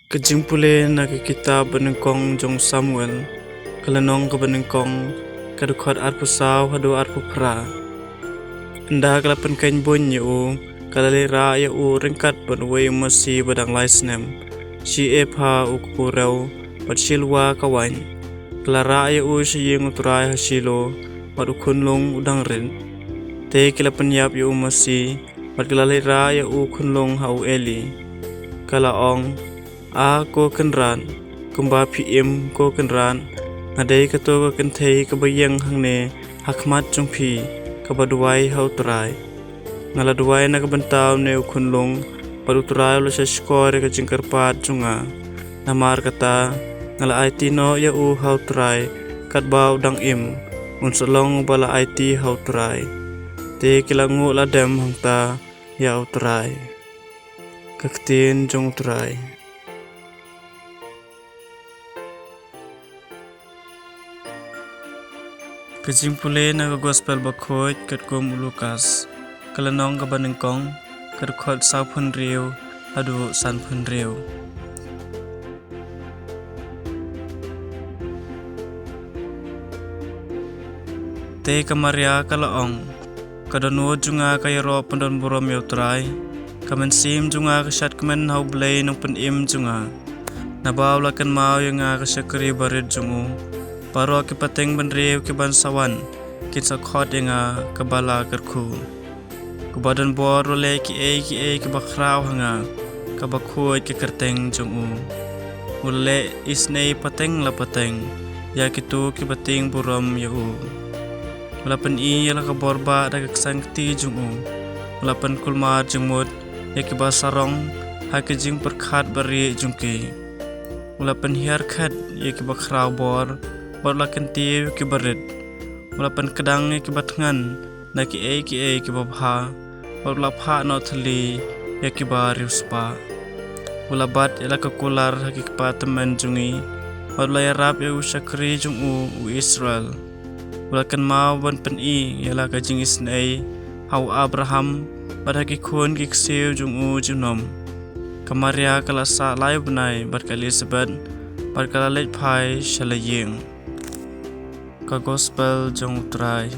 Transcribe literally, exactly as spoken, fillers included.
Ka jingpule na ka kitab banyngkong jong Samuel, ka lynnong kaba nyngkong, ka dkhot arphew saw haduh arphew phra. Ynda ka la pynkhein buiñ ïa u, ka la leit rah ïa u ryngkat bad uwei u masi ba dang lai snem, shi epha u kpu rew, bad shi lwa ka waiñ. Ka la rah ïa u sha ïing U Trai ha Shilo, bad u khunlung u dang rit. Te ki la pynïap ïa u masi, bad ka la leit rah ïa u khunlung ha u Eli. Ka la ong, A ko Kynrad, kumba phi im ko Kynrad, nga dei kato ka kynthei kaba ïeng hangne ha khmat jong phi, kaba duwai ha U Trai. Nga la duwai na ka bynta une u khunlung, bad U Trai u la shahshkor ïa ka jingkyrpad jong nga. Namar kata, nga la aiti noh ïa u ha U Trai, katba u dang im, un sa long uba la aiti ha U Trai. Te ki la nguh la dem hangta ïa U Trai. Ka ktien jong U Trai. Ka jingpule na ka Gospel bakhuid katkum u Lukas, ka lynnong kaba nyngkong, ka dkhot sawphew hynriew haduh sanphew hynriew. Te ka Maria ka la ong, Ka dohnud jong nga ka ïaroh pyndonburom ïa U Trai, ka mynsiem jong nga ka shadkmen ha U Blei Nongpynim jong nga. Naba u la kynmaw ïa nga ka shakri barit jong u. Baroh ki pateng bynriew ki ban sa wan, kin sa khot ïa nga kaba la kyrkhu. Uba don bor u la leh kiei kiei kiba khraw ha nga, kaba khuid ka kyrteng jong u. U la leh isynei pateng la pateng ïa kito kiba tieng burom ïa u. U la pyni ïa la ka bor bah da ka ksang kti jong u. U la pynkulmar jingmut ïa kiba sarong ha ki jingpyrkhat barieh jong ki. U la pynhiar khet ïa kiba khraw bor, bad u la kyntiew ïa kiba rit. U la pynkdang ïa kiba thngan na kiei kiei kiba bha, bad u la phah noh thylli ïa kiba riewspah. U la bat ïa la ka kular ha ki kpa tymmen jong ngi, bad u la ïarap ïa u shakri jong u u Israel. U la kynmaw ban pyni ïa la ka jingisynei ha u Abraham, bad ha ki khun ki ksiew jong u junom. Ka Maria ka la sah lai bnai bad ka Elisabet, bad ka la leit phai sha la ïing. Ka Gospel jong U Trai.